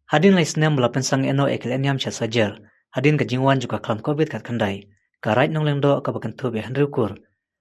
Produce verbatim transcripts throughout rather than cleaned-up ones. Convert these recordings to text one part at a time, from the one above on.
Hadien lai snem ba la pynsangeh noh ïa ka lehniam Shad Sajer, hadien ka jingwan jong ka khlam covid khatkhyndai, ka Raid Nonglyngdoh kaba kynthup ïa hynriew kur,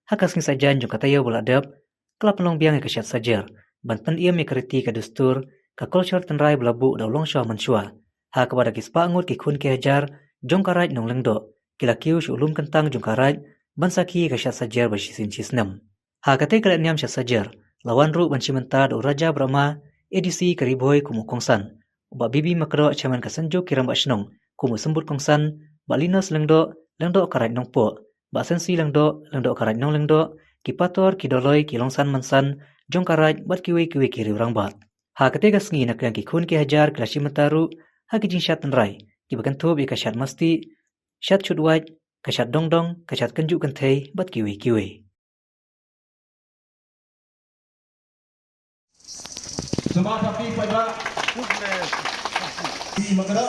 ha ka sngi Saitjaiñ jong ka taïew ba la dep, ka la pynlong biang ïa ka Shad Sajer ban pynim ïa ka riti ka dustur, ka kolshor tynrai ba la buh da u longshoh mynshuwa, ha kaba da ki spah ngut ki khun ki hajar jong ka Raid Nonglyngdoh ki la kiew sha u lum kyntang jong ka Raid ban sakhi ïa ka Shad Sajer ba shisien shisnem. Ha katei ka lehniam Shad Sajer la wan ruh ban shim bynta da u Raja Brahma, ADC ka Ri Bhoi kum u kongsan, u Bah B B Makdoh, Chairman ka Synjuk ki Rangbah Shnong, kum u symbud kongsan, Bah Linus Lyngdoh, Lyngdoh ka Raid Nongpoh, Bah Sensi Lyngdoh, Lyngdoh ka Raid Nonglyngdoh, ki pator, ki doloi, ki longsan mansan jong ka Raid bad kiwei kiwei ki riew rangbah. Ha katei ka sngi na ka liang ki khun ki hajar ki la shim bynta ruh ha ki jingshad tynrai kiba kynthup ïa ka shad masti, shad shut wait, ka shad dongdong, ka shad kynjuh kynthei bad kiwei kiwei. Sembah tapi pada di Makada.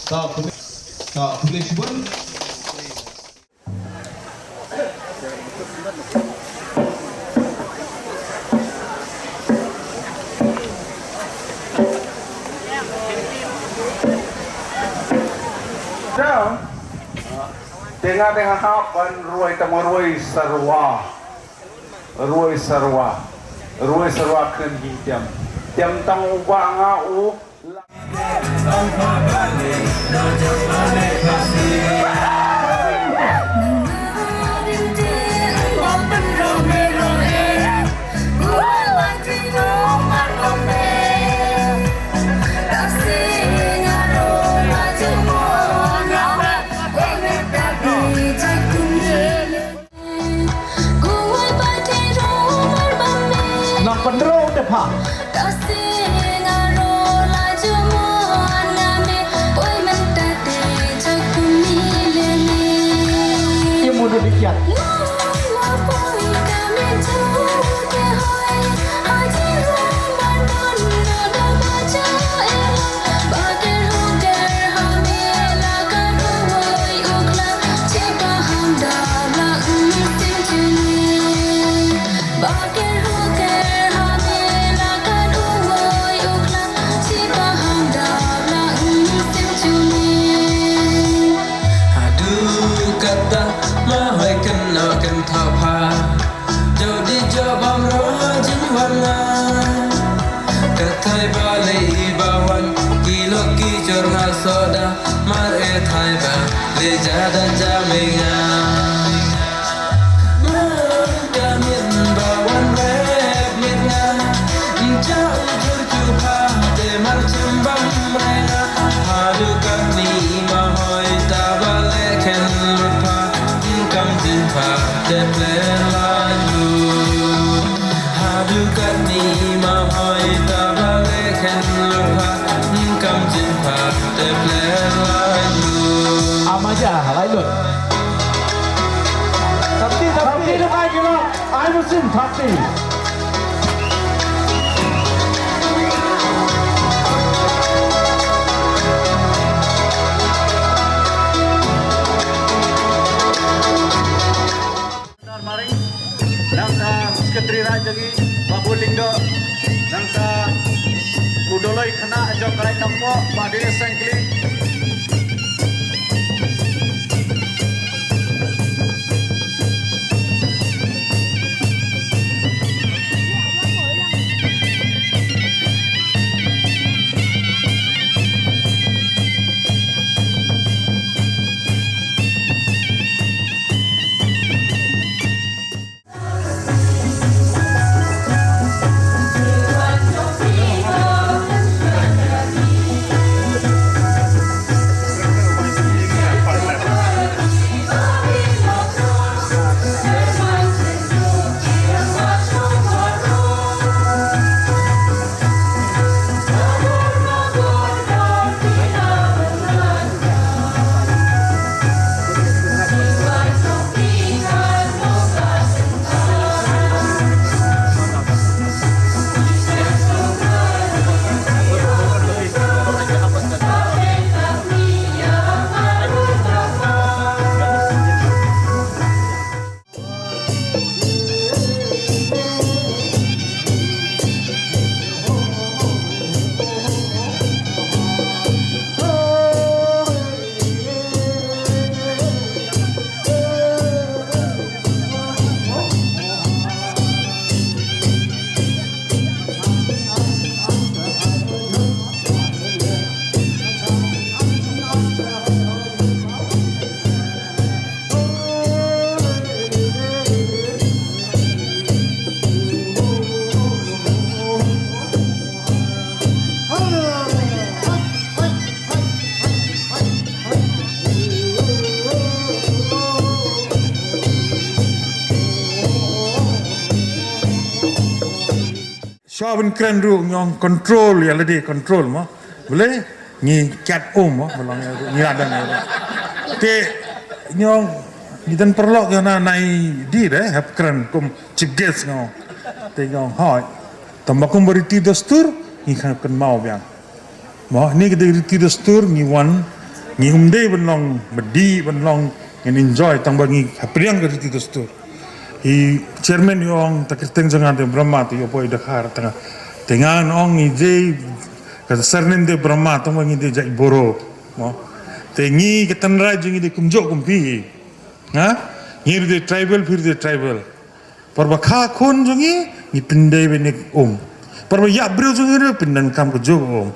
Tak boleh, tak boleh sebut. Te nga te nga hap ban rwai tang rwai sarwa. Rwai sarwa. Rwai sarwa kren hi tiam. Tiam tang u ba nga u. Nang pynrung te pha. Ia munu dikiat. Haduh katta ma hoi kynnoh kynthoh pha. Jodi jop bam roh jingwan nga. Ka thai ba lei ba wan ki lok ki jor nga soda. Mar e thai ba lei jada jam e nga. Mar ka miet ba wan rep miet nga. Nja ujur ju pha te mar chem bam re nga. Haduh katni ma hoi ta ba leh khen lut pha. Kam jin pha te ple la ju. Haduh katni ma hoi ta ba leh khen lut pha. Kam jin pha te ple la ju. Ama ja, lai lut. Thirty, thirty, thirty, thirty. Ai musim thirty. Maring, nangta Secretary Raid jong ngi, Babu Lyngdoh, nangta u Doloi Khynnah jong ka Raid Nongpoh, Bah Dinesh Sangkling. Ba ban kren ruh ngi ong control ïa lade control mo. Bele ngi kiad um mo, ba long ïa ruh ngi la dang ïa ruh. Te ngi ong ngi dang paralok ïa na nai di de hap kren kum chief guest ngi ong. Te ngi ong hoi. Tang ba kum ba riti dustur ngi khan kynmaw biang. Mo, ni ka dei riti dustur ngi wan, ngi um dei ban long ba dih ban long ngin enjoy tang ba ngi hapdeng ka riti dustur. I chairman i ong ta kyrteng jong nga dei Brahma, te ïoh poi Dkhar tang. Te nga ong ngi dei ka surname dei Brahma tang ba ngi dei jait Boro. Mo. Te ngi ka tynrai jong ngi dei kumjuh kum phi. Ha? Ngi dei tribal, phi dei tribal. Por ba kha khun jong ngi, ngi pyndei bad ne um. Por ba ïap briew jong ngi ruh pyndonkam kajuh um.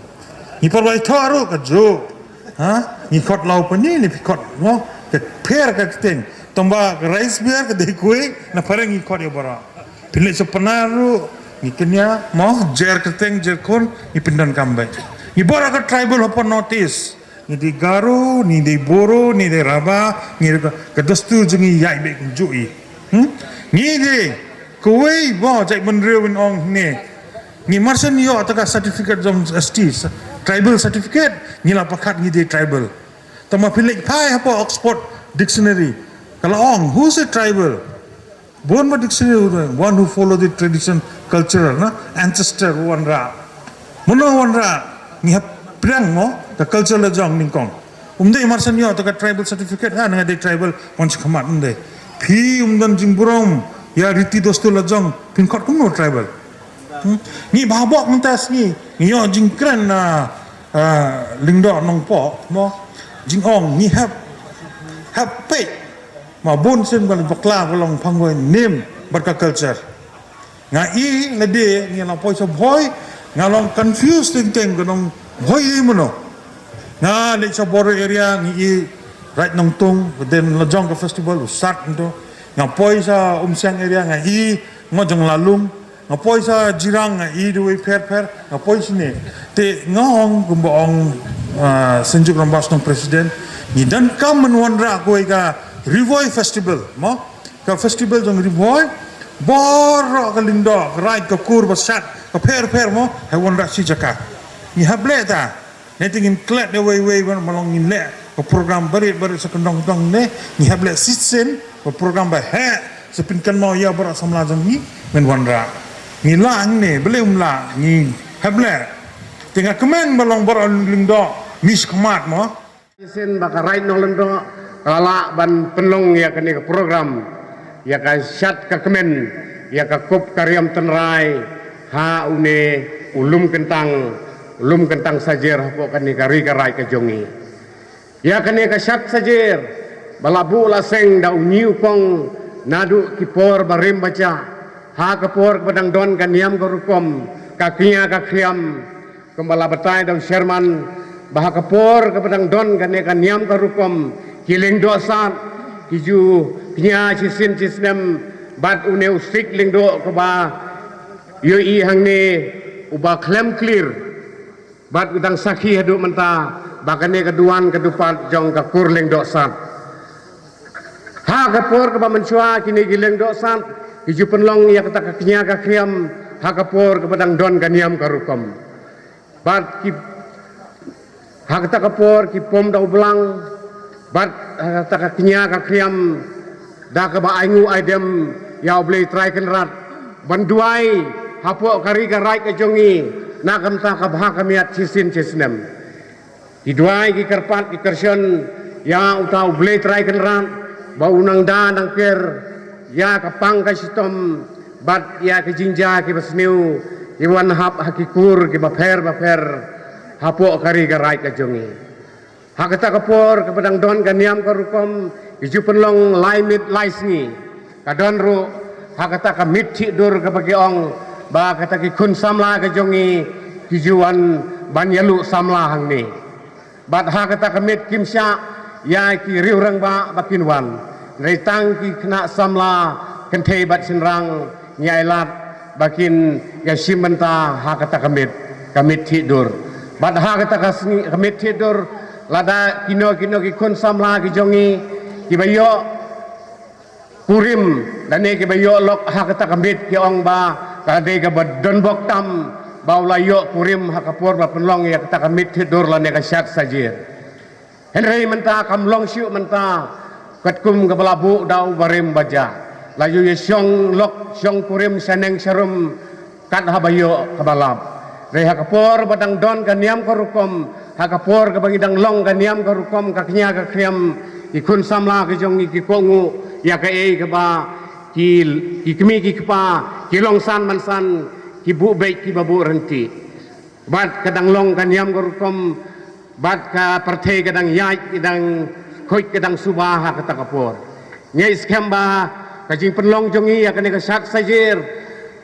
Ngi por ba ïathoh ruh kajuh. Ha? Ngi khot la u pynïaid ne phi khot mo. Ka pher ka kyrteng. Tang ba ka rice beer ka dei kawei, na phareng ngi khot ïa baroh. Pynleit sha Pnar ruh ngi kynja mo, jer kyrteng jer khun ngi pyndonkam bad. Ngi baroh ka tribal hapoh North East. Ngi dei Garo, ngi dei Boro, ngi dei Raba, ngi dei ka, ka dustur jong ngi ïaid bad kumjuh i. Hmm? Ngi dei kawei mo jait bynriew in ong ne. Ngi mar shen ïoh ta ka certificate jong S T, tribal certificate, ngi la pyrkhat ngi dei tribal. Tang ba phi leit phai hapoh Oxford Dictionary. Ka la ong, who's a tribal? Bun ba dictionary u dei, one who follow the tradition, cultural, na, ancestor, wanrah. Mano wanrah, ngi hap pyrshang mo, ka culture la jong nyngkong. Um dei mar shen ïoh ta ka tribal certificate, ha, nga dei tribal, wan shakhmat um dei. Phi um don jingburom ïa riti dustur la jong, phin khot kumno tribal. Hmm? Ngi bha bok mynta sngi, ngi ïoh jingkren na, ah, Lyngdoh Nongpoh, mo, jingong, ngi hap, hap peit. Ma bun sien ba bakla ka long pangwai nim bad ka culture. Nga i lade ngi la poi sa Bhoi, nga long confused teng teng ka nong Bhoi i mano. Nga leit sa border area ngi i right Nongtung, then la jong ka festival u sat nto. Nga poi sa Umsiang area nga i ngo jong Lalung. Nga poi sa Jirang nga i dawei pher pher, nga poi sini. Te nga ong kumba ong, ah, Synjuk Rangbah Shnong President, ngi donkam ban wanrah kawei ka Ri Bhoi Festival, mo? Ka festival jong Ri Bhoi, baroh ka Lyngdoh, ka Raid, ka Kur, ba sat, ka pher pher mo, hei wanrah shi jaka. Ngi hap leh ta. Ne te ngin klet da wei wei ban ma long ngin leh ka program barit barit sa kyndong kyndong ne, ngi hap leh shisien ka program ba heh sa pynkynmaw ïa baroh samla jong ngi men wanrah. Ngi lah hangne, balei um lah, ngi hap leh. Te nga kmen ba long baroh Lyngdoh, mih khmat mo. Shisien ba ka Raid Nonglyngdoh ka la lah ban pynlong ïa kane ka program, ïa ka shad ka kmen, ïa ka kup ka riam tynrai ha une u lum kyntang, u lum kyntang sajer hapoh kane ka ri ka raid ka jong ngi. Ïa kane ka shad sajer ba la buh la seng da u Ñiu Pong naduh ki por barim bajah, ha ka por kaba dang don ka niam ka rukom, ka kñia ka khriam, kumba la batai da u chairman, ba ha ka por kaba dang don kane ka niam ka rukom, ki Lyngdoh Sad ki ju kñia shisien shisnem bad une u sik Lyngdoh kaba ïohi hangne uba khlem clear. Bad u dang sakhi haduh mynta ba kane ka duwan ka dupat jong ka Kur Lyngdoh Sad. Ha ka por kaba mynshuwa kine ki Lyngdoh Sad ki ju pynlong ïa kata ka kñia ka khriam ha ka por kaba dang don ka niam ka rukom. Bad ki, ha kata ka por ki pom da u blang, bad ha kata ka kñia ka khriam da kaba ainguh aidem ïa U Blei Trai Kynrad ban duwai hapoh ka ri ka raid ka jong ngi na ka bynta ka bha ka miat shisien shisnem. Ki duwai ki kyrpad ki kyrshan ïa uta U Blei Trai Kynrad ba u nang da nang ker ïa ka pang ka shitom bad ïa ki jingjia kiba sniew ki wan hap ha ki kur kiba pher ba pher hapoh ka ri ka raid ka jong ngi. Ha kata ka por kaba dang don ka niam ka rukom ki ju pynlong lai miet lai sngi. Ka don ruh ha kata ka miet thik dur kaba ki ong ba kata ki khun samla ka jong ngi ki ju wan ban ïaluh samla hangne. Bad ha kata ka miet kim shah ïa ki riew rangbah ba kin wan. Hynrei tang ki khynnah samla kynthei bad shynrang ngi ailad ba kin ïa shim bynta ha kata ka miet, ka miet thik dur. Bad ha kata ka sngi, ka miet thik dur, lada kino kino ki khun samla ki jong ngi kiba ïoh kurim lane kiba ïoh lok ha kata ka miet ki ong ba Ka dei kaba don bok tam ba u la ïoh purim ha ka por ba pynlong ïa kata ka miet thied dur lane ka shad sajer. Hynrei mynta kam long shuh mynta katkum kaba la buh da u barim ba jah. La ïoh ïa shong lok shong kurim shaneng sharum kat haba ïoh kaba lap. Hynrei ha ka por ba dang don ka niam ka rukom, ha ka por kaba ngi dang long ka niam ka rukom, ka kñia ka khriam, ki khun samla ka jong ngi ki kohnguh ïa kaei kaba ki, ki kmie ki kpa ki long san man san, ki buh beit kiba buh rynti. Bad ka dang long ka niam ka rukom, bad ka pyrthei ka dang ïaid, ka dang khuid, ka dang suba ha kata ka por. Ngi skhem ba ka jingpynlong jong ngi ïa kane ka shad sajer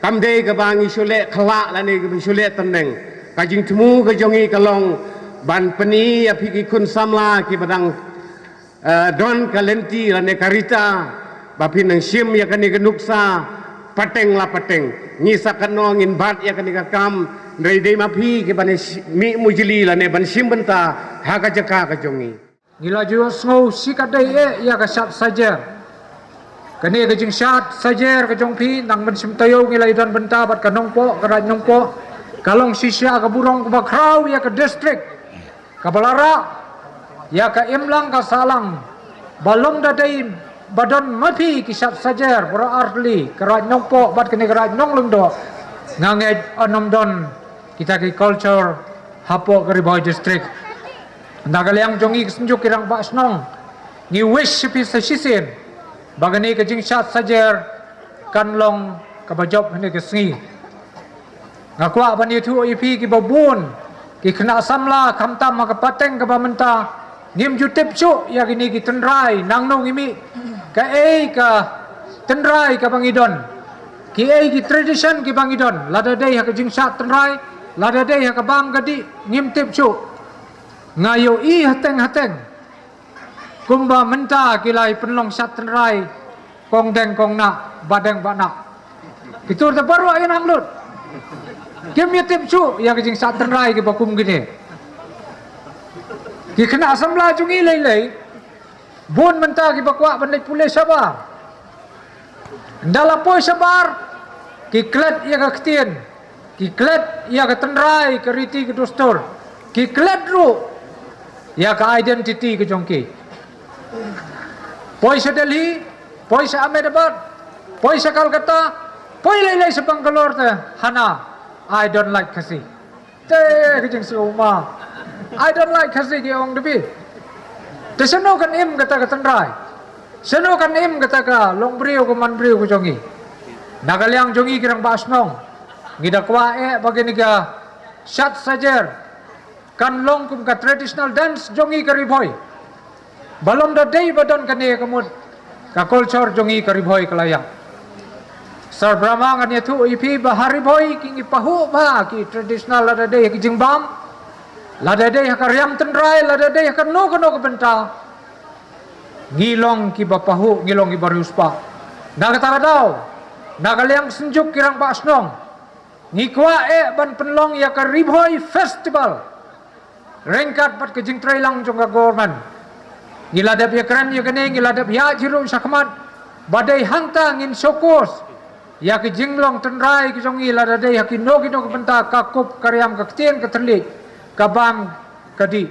kam dei kaba ngi shu leh khlak lane kaba shu leh tneng. Ka jingthmu ka jong ngi ka long ban pyni ïa phi ki khun samla kiba dang eh, don ka lynti lane ka rta ba phin nang shim ïa kane ka nuksa pateng la pateng. Ngi sa katno ngin bat ïa kane ka kam, hynrei dei ma phi kiban mih mujli lane ban shim bynta ha ka jaka ka jong ngi. Ngi la ju sngew shikatdei eh ïa ka shad sajer. Kane ka jingshad sajer ka jong phi nang ban shim taïew ngi la ïadon bynta bad ka Nongpoh, ka Raid Nongpoh. Ka long shisha ka burom kaba khraw ïa ka district. Kaba la rah ïa ka imlang ka sahlang ba long da dei ba don ma phi ki shad sajer baroh artylli, ka Raid Nongpoh bad kane ka Raid Nonglyngdoh. Nga ngeit yn ym don kita ki culture hapoh ka Ri Bhoi District. Na ka liang jong ngi ki synjuk ki rangbah shnong, ngi wish ïa phi sa shisien ba kane ka jingshad sajer kan long kaba jop ha kane ka sngi. Nga kwah ban ïathuh ïa phi kiba bun, ki khynnah samla, khamtam ha ka pateng kaba mynta ngim ju tip shuh ïa kine ki tynrai, nangno ngi mih, kaei ka tynrai kaba ngi don, kiei ki tradition kiba ngi don, lada dei ha ka jingshad tynrai, lada dei ha ka bam ka dih, ngim tip shuh. Nga ïohi hateng hateng kumba mynta ki la ïa pynlong shad tynrai, kong deng kong nah, ba deng ba nah. Ki tur te baroh ïa nang lut. Kim ïa tip shuh ïa ka jingshad tynrai kiba kum kine. Ki khynnah samla jong ngi lei lei, bun mynta kiba kwah ban leit pule shabar. Ynda la poi shabar, ki klet ïa ka ktien, ki klet ïa ka tynrai, ka riti ka dustur, ki klet ruh ïa ka identity ka jong ki. Poi sha Delhi, poi sha Ahmedabad, poi sha Calcutta, poi lei lei sha Bangalore te, hana, "I don't like Khasi." Te ka jingsngew ma, "I don't like Khasi," ki ong da phi. Te shano kan im kata ka tynrai? Shano kan im kata ka long briew ka man briew ka jong ngi? Na ka liang jong ngi ki rangbah shnong, ngi da kwah eh ba kane ka shad sajer kan long kum ka traditional dance jong ngi ka Ri Bhoi. Ba long da dei ba don kane ka mut ka culture jong ngi ka Ri Bhoi ka la ïap. Sir Brahma, ngan ïathuh ïa phi ba ha Ri Bhoi ki ngi pahuh bha ki traditional, lada dei ha ki jingbam, lada dei ha ka riam tynrai, lada dei ha kano kano ka bynta. Ngi long kiba pahuh, ngi long kiba riewspah. Na kata ka daw, na ka liang synjuk ki rangbah shnong, ngi kwah eh ban pynlong ïa ka Ri Bhoi Festival ryngkat bad ka jingtreilang jong ka government. Ngi la dep ïakren ïa kane, ngi la dep ïaid hi ruh shakhmat ba dei hangta ngin showcase ïa ka jinglong tynrai ka jong ngi, lada dei ha kino kino ka bynta, ka kup, ka riam, ka ktien, ka thylliej, ka bam, ka dih.